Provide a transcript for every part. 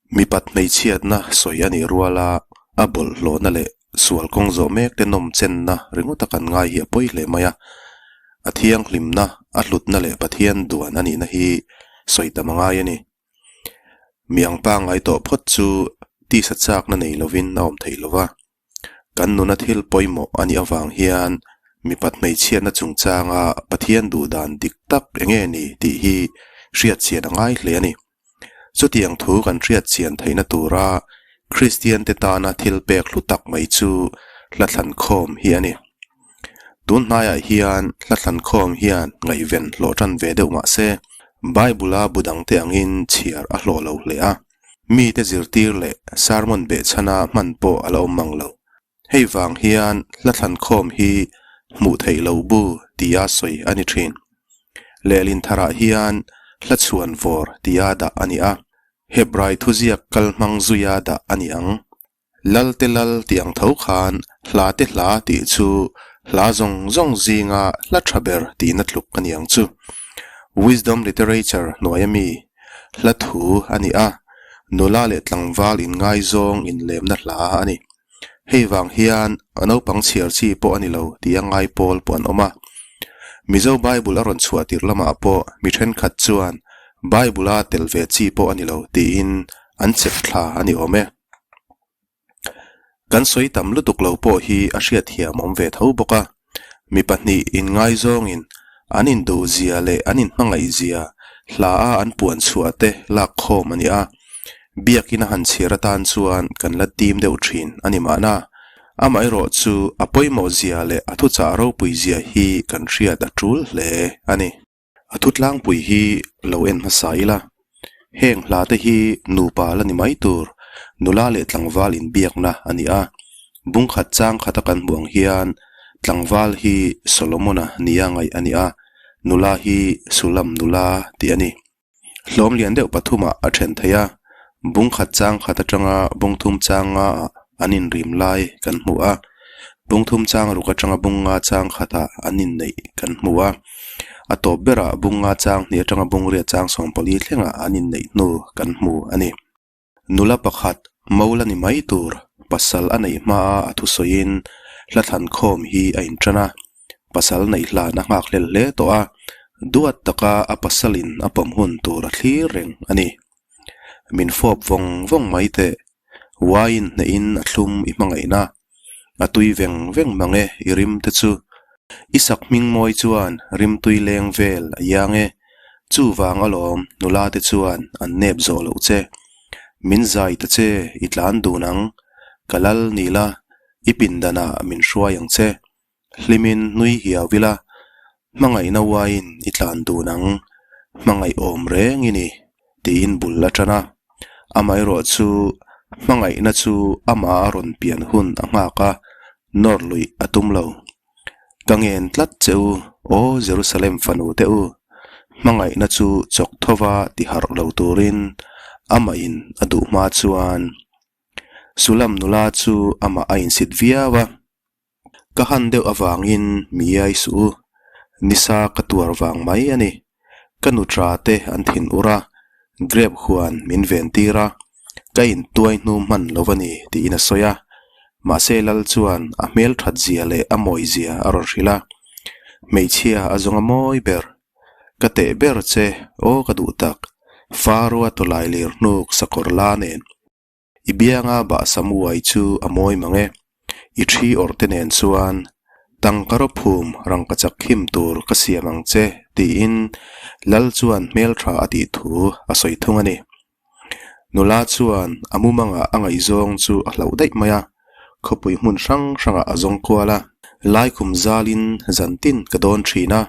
Mipat hmeichhiatna sawi a nih ruala a bawlhhlawhna leh sual kawng zawh mek te nawm chenna ringawta kan ngai hi a pawi hle mai a. A thianghlimna, a hlutna leh Pathian duan a nihna hi sawi tam a ngai a ni. Miang pangngai tawh phawt chu tisa chakna nei lovin a awm thei lo va. Kan nuna thil pawimawh a nih avang hian mipat hmeichhiatna chungchanga Pathian duhdan dik tak eng nge ni tih hi hriatchian a ngai hle a ni. Chutiang thu kan hriatchian theihna tura Kristiante tana thil pek hlu tak mai chu Hlathlankhawm hi a ni. Tun hnaiah hian Hlathlankhawm hian ngaihven hlawh tan ve deuh mah se, Bible-a bu dangte angin chhiar a hlawh lo hle a. Mite zirtir leh sermon behchhana hman pawh a la awm mang lo. Hei vang hian Hlathlankhawm hi hmuh theih lo bu tia sawi a ni thin. Lehlin tharah hian Hlachhuan vawr tia dah a ni a, Hebrai thuziak kal hmang zuia dah a ni ang. Lal te lal tih ang tho khan hla te hla tih chu hla zawng zawng zinga hla tha ber tihna tluk a ni ang chu. Wisdom Literature hnuaia mi hla thu a ni a, nula leh tlangval inngaizawng inlemna hla a ni. Hei vang hian a naupang chhiar chi pawh a ni lo tih a ngai pawl pawh an awm a. Mizo Bible a rawn chhuah tirh lamah pawh mi thenkhat chuan Bible-a tel ve chi pawh a ni lo tiin an chep thla a ni awm e. Kan sawi tam lutuk lo pawh hi a hriatthiam awm ve tho bawk a. Mi pahnih inngaizawngin an induhzia leh an inhmangaihzia hla a an puan chhuah te lak khawm a ni a. Biakina han chhiar atan chuan kan la tim deuh thin a ni mahna. Amaherawh chu a pawimawhzia leh a thuchah ropuizia hi kan hriat a tul hle a ni. A thu tlangpui hi lo en hmasa ila, heng hla te hi nupa la ni mai tur nula leh tlangval inbiakna a ni a, bungkhat chang khata kan hmuh ang hian tlangval hi Solomona nia ngaih a ni a, nula hi Sulam nula tih a ni. Hlawm lian deuh pathumah a then thei a, bungkhat chang khat atanga bungthum chang nga ah an inrim lai kan hmu a, bungthum chang ruk atanga bung nga chang khatah an inneih kan hmu a, a tawp berah bung nga chang hnih atanga bung riat chang sawmpali thlengah an inneih hnu kan hmu a ni. Nula pakhat Mola ni mai tur pasal a neih hmaa a thusawiin hla thlankhawm hi a inṭan a, pasal neih hlan a nghak hlel hle tawh a, duat taka a pasalin a pawm hun tur a thlir reng a ni. Min fawp vawng vawng mai teh, wine hnehin a thlum i hmangaihna, a tui veng veng mang e i rim te chu. I sak hming mawi chuan rimtui leng vel a iang e, chuvang alawm nula te chuan an nep zawh loh che. Min zai ta che i tlan dun ang, ka lal ni la, i pindanah min hruai ang che. Hlimin nui hiau ila, hmangaihna uaiin i tlan dun ang, hmangaih awm reng i ni, tiin bul a tan a. Amaherawh chu hmangaihna chu amah a rawn pian hun a nghak a, nawr luih a tum lo. Ka ngen tlat che u, aw Jerusalem fanu te u, hmangaihna chu chawk thova ti harh lo turin amahin a duh hma chuan Sulam nula chu amah a insit viau a. Ka han deuh avangin mi iai suh u, nisa ka tuar vang mai a ni. Ka nutra te an thin ur a, grape huan min ven tir a, ka intuai hnu hman lo a ni tiin a sawi a. Mahse Lal chuan a hmel that zia leh a mawi zia a rawn hrilh a, Hmeichhia a zawng a mawi ber, ka teh ber che aw ka duh tak, Farua tawlai lir hnuk sakawr la nen. I bianga bahsam uai chu a mawi mang e. I thi awrh te nen chuan tangka rawp phum rangkachak khim tur ka siam ang che tiin Lal chuan hmeltha a tih thu a sawi thung a ni. Nula chuan a mumangah a ngaihzawng chu a hlauh daih mai a, khawpui hmun hrang hrangah a zawng kual a. Laikhum zalin zantin ka dawn thin a,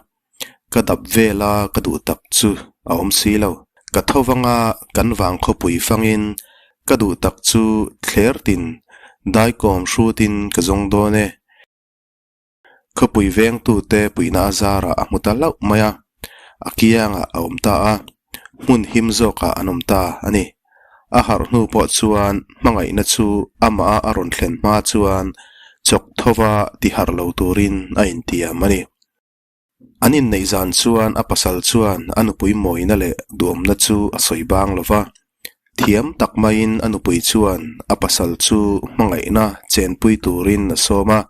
Ka dap vela ka duh tak chu a awm si lo. Ka tho vanga kan vang khawpui fangin ka duh tak chu thler tin daikawm hrutin ka zawng dawn e. Khawpui vengtute puihna a zarah a hmu ta hlauh mai a, a kiangah a awm ta a, hmun him zawkah an awm ta a ni. A harh hnu pawh chuan hmangaihna chu amah a rawn thlen hma chuan chawk thova ti harh lo turin a intiam a ni. An inneih zan chuan a pasal chuan a nupui mawina leh duhawmna chu a sawi bang lo va. Thiam tak maiin a nupui chuan a pasal chu hmangaihna chenpui turin a sawm a,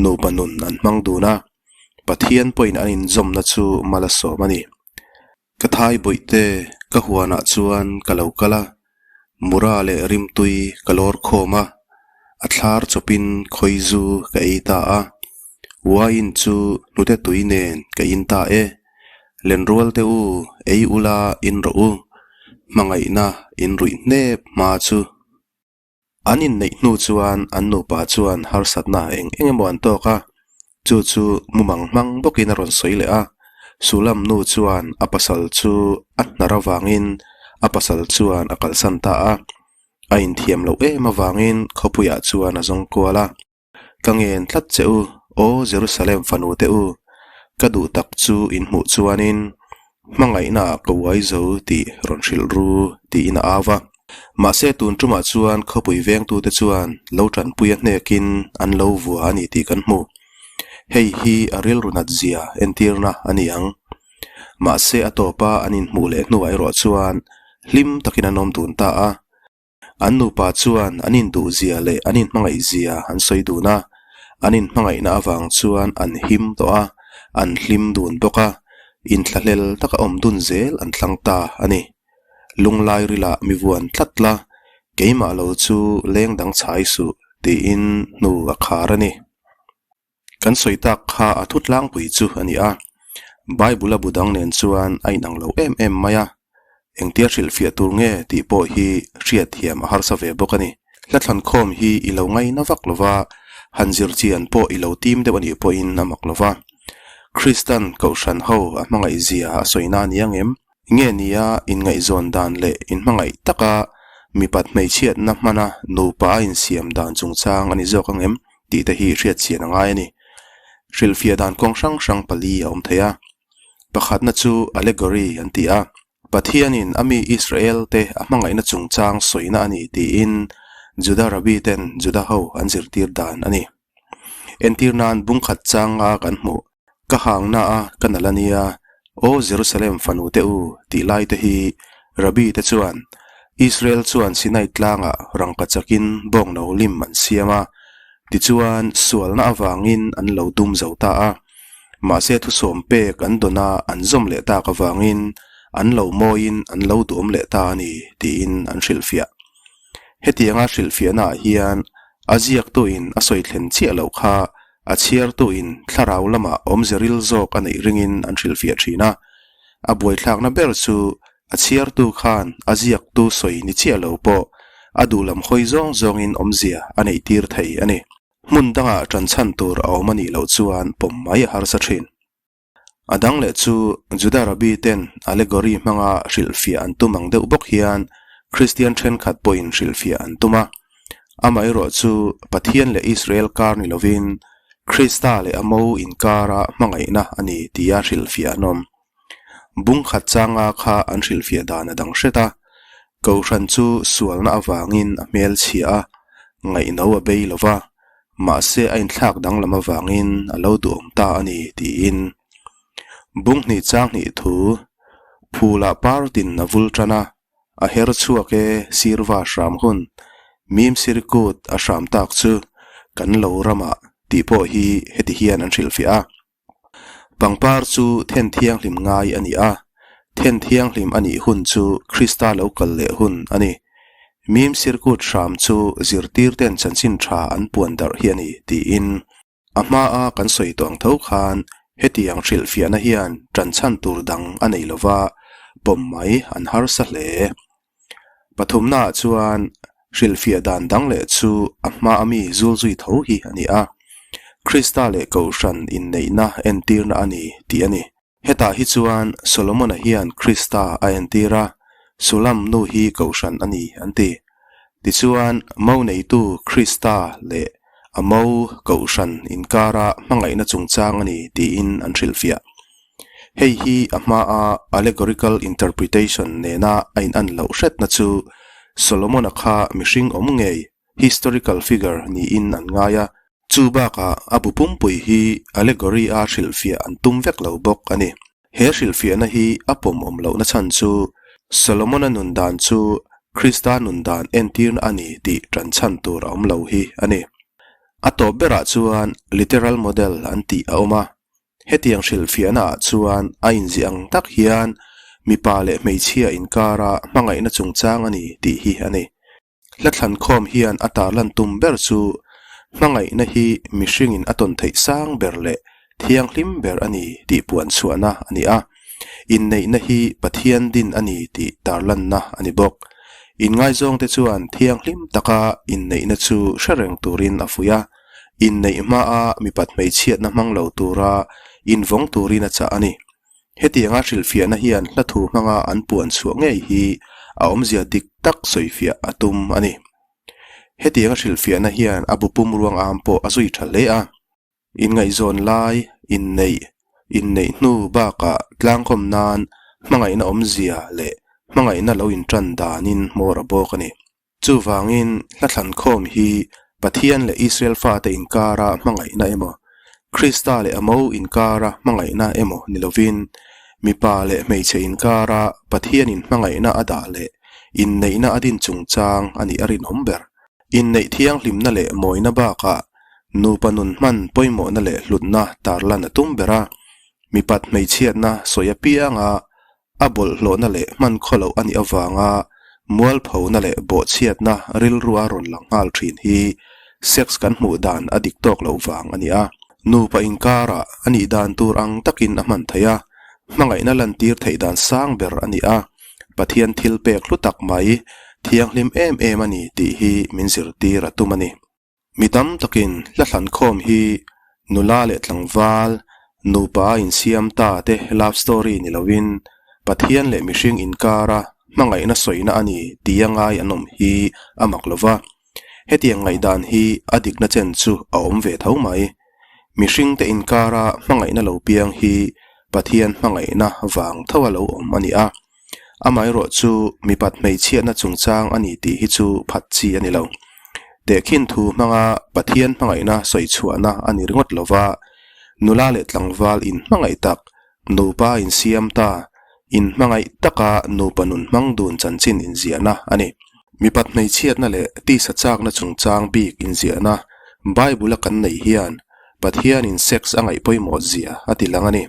nupa nun an hmang dun a, Pathian pawhin an inzawmna chu mal a sawm a ni. Ka thai bawihte ka huanah chuan ka lo kal a, mura leh rimtui ka lawr khawm a, a thlar chawpin khawizu ka ei ta a, wine chu hnute tui nen ka in ta e. Lenrual te u, ei ula in rawh u, hmangaihna in ruih hnep hma chu. An inneih hnu chuan an nupa chuan harsatna eng eng emaw an tawk a, chu chu mumang hmang bawkin a rawn sawi leh a. Sulam nu chuan a pasal chu a hnar avangin a pasal chuan a kalsan ta a, a inthiam loh em avangin khawpuiah chuan a zawng kual a. Ka ngen tlat che u, aw Jerusalem fanu te u, ka duh tak chu in hmuh chuanin hmangaihnaah ka uai zo tih rawn hrilh ru tiin a au va. Mahse tun tumah chuan khawpui vengtute chuan lo tanpui a hnekin an lo vua a ni tih kan hmu. Hei hi a rilru nat zia entirna a ni ang. Mahse a tawpa an inhmuh leh hnuah erawh chuan hlim takin an awm dun ta a. An nupa chuan an induhzia leh an inhmangaihzia an sawi dun a, an inhmangaihna avang chuan an him tawh a, an hlim dun bawk a, inthlahlel taka awm dun zel an thlang ta a ni. Lunglai rilah mi vuan tlat la, keimah lo chu leng dang chhai suh tiin hnu a khar a ni. Kan sawi tak kha a thu tlangpui chu a ni a, Bible a bu dang nen chuan a inang lo em em mai a, engtia hrilhfiah tur nge tih pawh hi hriatthiam a harsa ve bawk a ni. Hla thlankhawm hi i lo ngaina vak lo va, han zir chian pawh i lo tim deuh a nih pawhin a mak lo va. Kristan Kohhran ho a hmangaihzia a sawina a ni ang em? Nge nia inngaihzawn dan leh inhmangaih taka mipat hmeichhiatna hmana nupa a insiam dan chungchang a ni zawk ang em tih te hi hriatchian a ngai a ni. Hrilhfiah dan kawng hrang hrang pali a awm thei a. Pakhatna chu allegory an ti a. Pathianin a mi Israel te a hmangaihna chungchang sawina a ni tiin Juda Rabbi ten Juda ho an zirtir dan a ni. Entir nan bungkhat changa kan hmuh Ka hangna a ka nal a nia, Aw Jerusalem fanu te u, tih lai te hi Rabbi te chuan Israel chuan Sinai tlangah rangka chakin bawngno lim an siam a, tichuan sualna avangin an lo dum zo ta a. Mahse thusawm pek an dawn a an zawm leh tak avangin an lo mawiin an lo duhawm leh ta a ni, tiin an hrilhfiah. Hetianga hrilhfiahnaah hian a ziaktuin a sawi thlen chiah loh kha a chhiartuin thlarau lamah awmze ril zawk a neih ringin an hrilhfiah thin a. A buaithlakna ber chu a chhiartu khan a ziaktu sawi ni chiah lo pawh a duhlam hawi zawng zawngin awmzia a neihtir thei a ni. Hmun dangah ṭanchhan tur a awm a nih loh chuan pawm mai a harsa thin. A dang leh chu Juda Rabbi ten allegory hmanga hrilhfiah an tum ang deuh bawk hian Kristian thenkhat pawhin hrilhfiah an tum a. Amaherawh chu Pathian leh Israel kar ni lovin Krista leh a mo inkara hmangaihna a ni tia hrilhfiah an awm. Bung khat changa kha an hrilhfiah dan a dang hret a, Kohhran chu sualna avangin a hmelchhia a, ngaihno a bei lo va, mahse a inthlak danglam avangin a lo duhawm ta a ni tiin bung hnih chang hnih thu phulah par tin a vul tan a, a her chhuak e sirva hram hun mim sirkut a hram tak chu kan lo ramah tih pawh hi heti hian an hrilhfiah a. Pangpar chu then thianghlim ngai a ni a, then thianghlim a nih hun chu Krista lo kal leh hun a ni. Mim sirkut hram chu zirtirten chanchin tha an puan darh hi a ni, tiin. A hmaa kan sawi tawh ang tho khan hetiang hrilhfiahna hian ṭanchhan tur dang a nei lova, pawm mai an harsa hle. Pathumnaah chuan hrilhfiah dan dang leh chu a hma a mi zul zui tho hi a ni a, Krista leh Kohhran inneihna entirna a ni tih a ni. Hetah hi chuan Solomon-a hian Krista a entir a, Sulam nu hi Kohhran a ni an ti. Tichuan, mo neitu Krista leh a mo Kohhran inkara hmangaihna chungchang a ni tiin an hrilhfiah. Hei hi a hmaa allegorical interpretation nena a inan loh hretna chu Solomon-a kha mihring awm ngei, historical figure, niin an ngai a. Chu bakah a bu pumpui hi allegory-a hrilhfiah an tum vek lo bawk a ni. He hrilhfiahna hi a pawmawm lohna chhan chu Solomon-a nun dan chu. Krista nun dan entirna a ni tih ṭan chhan tur a awm lo hi a ni. A tawp berah chuan literal model an tih a awm a. Hetiang hrilhfiahna ah chuan a inziah ang tak hian mipa leh hmeichhia inkara hmangaihna chungchang a ni tih hi a ni. Hla thlankhawm hian a tarlan tum ber chu hmangaihna hi mihringin a tawn theih sang ber leh thianghlim ber a ni tih puan chhuahna a ni a. Inneihna hi Pathian din a ni tih tarlanna a ni bawk. Inngaizawngte chuan thianghlim taka inneihna chu hre reng turin a fuih a, inneih hmaa mipat hmeichhiatna hmang lo tura invawng turin a chah a ni. Hetianga hrilhfiahna hian hla thu hmanga an puan chhuah ngei hi a awmzia dik tak sawifiah a tum a ni. Hetianga hrilhfiahna hian a bu pum ruang am pawh a zui tha hle a. Inngaihzawn lai, inneih, inneih hnu bakah tlangkawm nan hmangaihna awmzia leh hmangaihna lo intan danin hmawr a bawk a ni. Chuvangin, hla thlankhawm hi Pathian leh Israel fate inkara hmangaihna emaw, Krista leh a mo inkara hmangaihna emaw ni lovin, mipa leh hmeichhe inkara Pathianin hmangaihna a dah leh inneihna a din chungchang a nih a rinawm ber. Inneih thianghlimna leh mawina bakah nupa nun hman pawimawhna leh hlutna tarlan a tum ber a, mipat hmeichhiatna sawi apianga A bawlhhlawhna leh hman khawloh a nih avanga mualphona leh bawhchhiatna rilrua rawn lang nghal thin hi sex kan hmuh dan a dik tawk loh vang a ni a. Nupa inkarah a nih dan tur ang takin a hman theih a, hmangaihna lantir theih dan sang ber a ni a, Pathian thil pek hlu tak mai, thianghlim em em a ni tih hi min zirtir a tum a ni. Mi tam takin hla thlankhawm hi nula leh tlangval, nupa a insiam ta te love story ni loin Pathian leh mihring inkara hmangaihna sawina a ni tia ngai an awm hi a mak lo va. Hetiang ngaihdan hi a dikna chen chu a awm ve tho mai. Mihringte inkara hmangaihna lo piang hi Pathian hmangaihna vang tho a lo awm a ni a. Amaherawh chu mipat hmeichhiatna chungchang a ni tih hi chu phat chi a ni lo. Tehkhin thu hmanga Pathian hmangaihna sawi chhuahna a ni ringawt lo va, nula leh tlangval inhmangaih tak, nupa insiam ta, inhmangaih taka nupa nun hmang dun chanchin inziahna a ni. Mipat hmeichhiatna leh tisa chakna chungchang bik inziahna Bible-a kan neih hian Pathianin sex a ngaih pawimawh zia a ti lang a ni.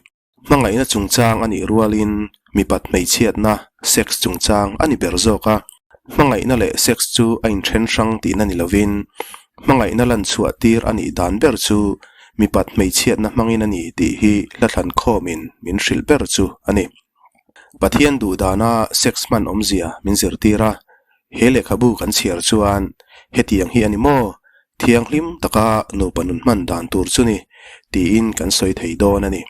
Hmangaihna chungchang a nih rualin mipat hmeichhiatna, sex, chungchang a ni ber zawk a. Hmangaihna leh sex chu a inthen hrang tihna ni lovin, hmangaihna lan chhuah tir a nih dan ber chu mipat hmeichhiatna hmangin a ni tih hi hla thlankhawmin min hrilh ber chu a ni. Pathian duhdana sex hman awmzia min zirtir a, he lehkhabu kan chhiar chuan hetiang hi a ni maw? Thianghlim taka nupa nun hman dan tur chu ni, tiin kan sawi thei dawn a ni.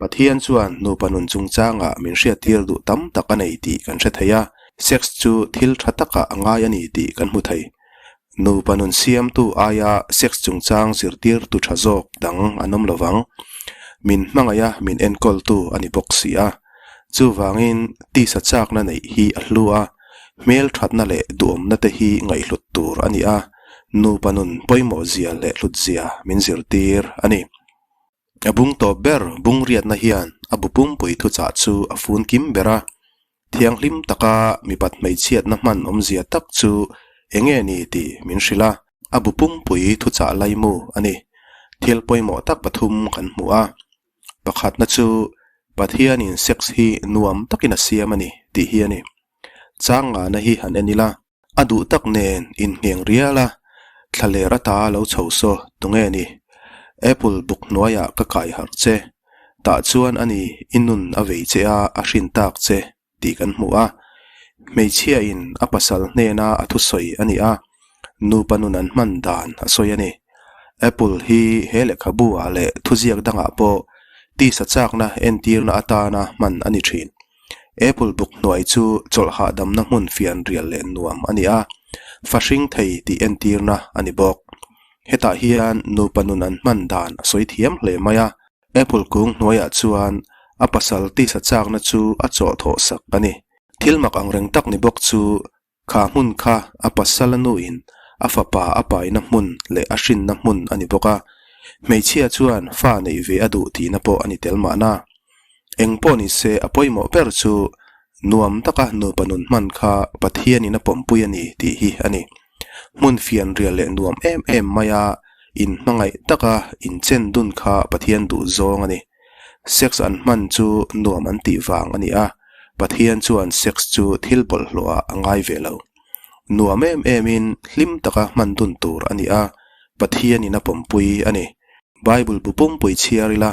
Pathian chuan nupa nun chungchangah min hriattir duh tam tak a nei tih kan hre thei a, sex chu thil tha takah a ngai a ni tih kan hmu thei. Nupa nun siamtu aia sex chungchang zirtirtu tha zawk dang an awm lo vang. Min hmangaih a min enkawltu a ni bawk si a. Chuvangin tisa chakna neih hi a hlu a, hmel thatna leh duhawmna te hi ngaihhlut tur a ni a, nupa nun pawimawh zia leh hlut zia min zirtir a ni. A bung tawp ber bung riatna hian a bu pumpui thuchah chu a fun kim ber a, thianghlim taka mipat hmeichhiatna hman awmzia tak chu enge ni tih min hrilh a, a bu pumpui thuchah laimu a ni. Thil pawimawh tak pathum kan hmu a. Pakhatna chu Pathianin sex hi nuam takin a siam a ni tih hi a ni. Chang ngana hi han en ila, a duh tak nen inngeng rial a, thlaler ata lo chho saw tunge ni? Apple buk hnuaiah ka kai harh che, tah chuan a ni i nun a vei che a, a hrin tak che tih kan hmu a. Hmeichhiain a pasal hnena a thusawi a ni a, nupa nun an hman dan a sawi a ni. Apple hi he lehkhabu ah leh thuziak dangah pawh tisa chakna entirna atana hman a ni thin. Apple buk hnuai chu chawlh hahdamna hmun fianrial leh nuam a ni a, fa hring thei tih entirna a ni bawk. Hetah hian nupa nun an hman dan a sawi thiam hle mai a. Apple kung hnuaiah chuan a pasal tisa chakna chu a chawh thawh sak a ni. Thil mak angreng tak ni bawk chu Kha hmun kha a pasal a nuin a fapa a paina hmun leh a hrinna hmun a ni bawk a, hmeichhia chuan fa neih ve a duh tihna pawh a ni tel mahna. Eng pawh ni se a pawimawh ber chu Nuam taka nupa nun hman kha Pathianin a pawmpui a ni tih hi a ni. Hmun fianrial leh nuam em em maia inhmangaih taka inchen dun kha Pathian duh zawng a ni. Sex an hman chu nuam an tih vang a ni a, Pathian chuan sex chu thil bawlhhlawhah a ngai ve lo. Nuam em emin hlim taka hman dun tur a ni a, Pathianin a pawmpui a ni. Bible bu pumpui chhiar ila,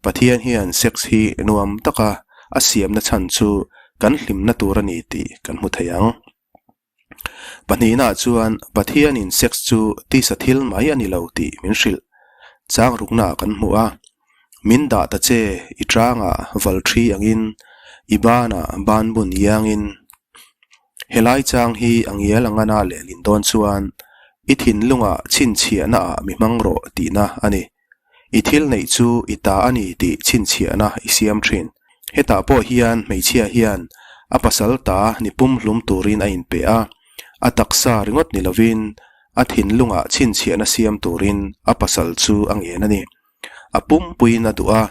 Pathian hian sex hi nuam taka a siamna chhan chu kan hlimna tur a ni tih kan hmu thei ang. Pahnihnaah chuan Pathianin sex chu tisa thil mai a ni lo tih min hrilh. Chang ruknaah kan hmu a, Min dah ta che, i tangah val thi angin, i banah banbun iangin. Helai chang hi a ngial a ngana lehlin dawn chuan i thinlungah chhinchhiahnaah mi hmang rawh tihna a ni. I thil neih chu i ta a ni tih chhinchhiahna i siam thin. Hetah pawh hian hmeichhia hian a pasal ta ni pumhlum turin a inpe a, a taksa ringawt ni lovin a thinlungah chhinchhiahna siam turin a pasal chu a ngen a ni. A pumpuiin a duh a,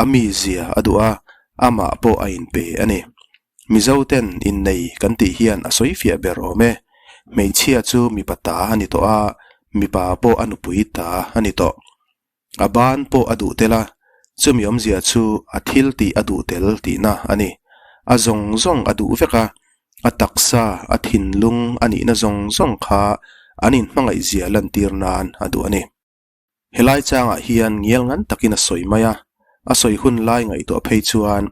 a mizia a duh a, amah pawh a inpe a ni. Mizo ten innei kan tih hian a sawi fiah ber awm e. Hmeichhia chu mipa ta a ni tawh a, mipa pawh a nupui ta a ni tawh. A ban pawh a duh tel a, chumi awmzia chu a thil tih a duh tel tihna a ni. A zawng zawng a duh vek a, a taksa, a thinlung a nihna zawng zawng kha an inhmangaihzia lantir nan a duh a ni. Helai changah hian ngial ngan takin a sawi mai a, a sawi hun lai ngaihtuah phei chuan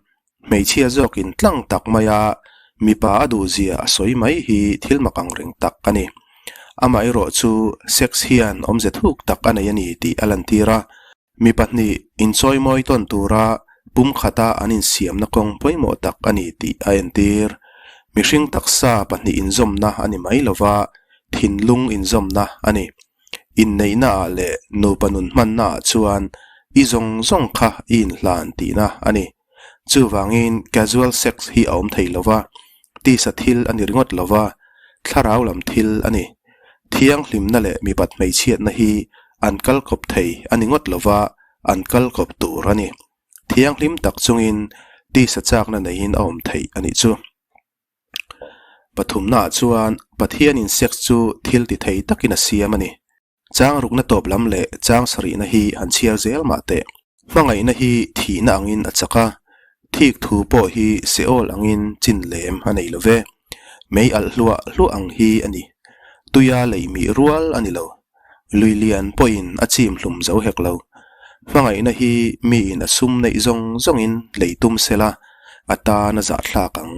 hmeichhia zawkin tlang tak maia mipa a duhzia a sawi mai hi thil mak ang reng tak a ni. Amaherawh chu sex hian awmze thuk tak a nei a ni tih a lantir a, mi pahnih inchawimawi tawn tura pumkhata an insiamna kawng pawimawh tak a ni tih a entir. Mihring taksa pahnih inzawmna a ni mai lova, thinlung inzawmna a ni. Inneihnaah leh nupa nun hmannaah chuan i zawng zawng kha i inhlan tihna a ni. Chuvangin casual sex hi a awm thei lova, tisa thil a ni ringawt lova, thlarau lam thil a ni. Thianghlimna leh mipat hmeichhiatna hi an kal kawp thei a ni ngawt lova, an kal kawp tur a ni. Thianghlim tak chungin tisa chakna neiin a awm theih a nih chu. Pathumnaah chuan Pathianin sex chu thil ti thei takin a siam a ni. Chang rukna tawp lam leh chang sarihna hi han chhiar zel mah teh. Hmangaihna hi thihna angin a chak a, thik thu pawh hi Seol angin chin lem a nei lo ve. Mei alh hluah hluah ang hi a ni. Tuia leih mih rual a ni lo. Lui lian pawhin a chim hlum zo hek lo. Hmangaihna hi miin a sum neih zawng zawngin lei tum sela a tan a zahthlak ang.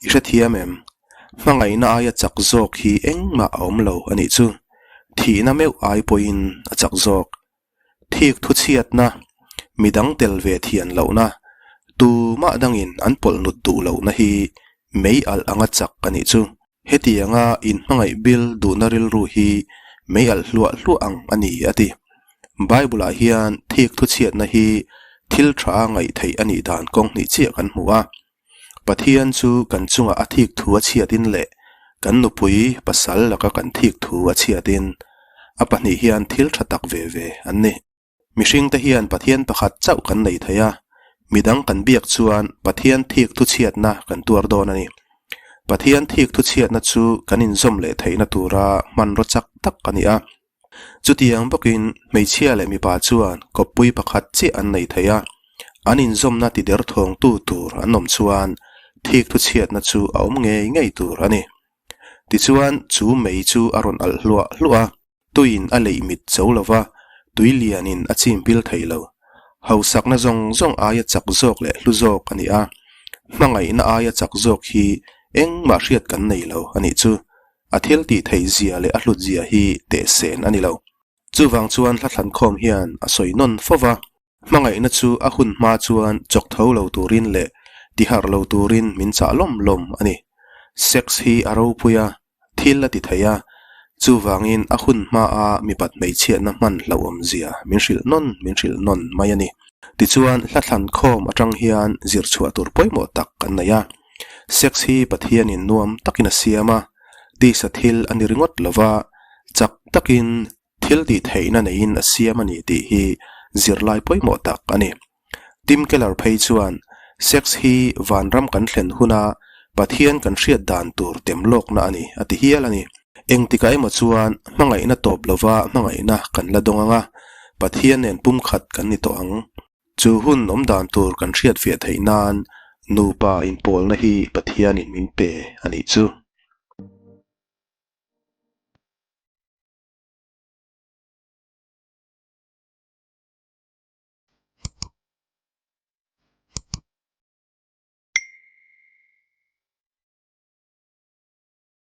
I hrethiam em? Hmangaihna aia chak zawk hi engmah a awm lo a nih chu. Thihna meuh ai pawhin a chak zawk. Thik thuchhiatna, midang tel ve thian lohna, tumah dangin an pawlhnut duh lohna hi mei alh anga chak a nih chu. Hetianga inhmangaih bil duhna rilru hi mei alh hluah hluah ang a ni, a ti. Bible-ah hian thik thuchhiatna hi thil tha a ngaih theih a nih dan kawng hnih chiah kan hmu a. Pathian chu kan chungah a thik thu a chhiatin leh kan nupui pasal laka kan thik thu a chhiatin a pahnih hian thil tha tak ve ve an ni. Mihringte hian Pathian pakhat chauh kan nei thei a, midang kan biak chuan Pathian thik thuchhiatna kan tuar dawn a ni. Pathian thik thuchhiatna chu kan inzawm leh theihna tura hmanraw chak tak a ni a. Chutiang bawkin hmeichhia leh mipa chuan kawppui pakhat chiah an nei thei a, an inzawmna ti derthawngtu tur an awm chuan thik thuchhiatna chu a awm ngei ngei tur a ni. Tichuan chu mei chu a rawn alh hluah hluah a. Tuiin a leih mit zo lo va, tui lianin a chim pil thei lo. Hausakna zawng zawng aia chak zawk leh hlu zawk a ni a, hmangaihna aia chak zawk hi engmah hriat kan nei lo a nih chu. A thil tih theih zia leh a hlut zia hi tehsen a ni lo. Chuvang chuan hla thlankhawm hian a sawi nawn fo va, Hmangaihna chu a hun hma chuan chawk tho lo turin leh tiharh lo turin min chah lawm lawm a ni. Sex hi a ropui a, thil a ti thei a, chuvangin a hun hmaa mipat hmeichhiatna hman hlauhawm zia min hrilh nawn min hrilh nawn mai a ni. Tichuan hla thlan khawm atang hian zir chhuah tur pawimawh tak kan nei a. Sex hi Pathianin nuam takin a siam a, tisa thil a ni ringawt lova, chak takin Thil tih theihna neiin a siam a ni tih hi zirlai pawimawh tak a ni. Tim Keller phei chuan, Sex hi vanram kan thlen huna Pathian kan hriat dan tur tem lawkna a ni, a ti hial a ni. Engtikah emaw chuan hmangaihna tawp lova hmangaihna kan la dawng ang a, Pathian nen pumkhat kan ni tawh ang. Chu hun awm dan tur kan hriatfiah theih nan nupa inpawlna hi Pathianin min pe a nih chu.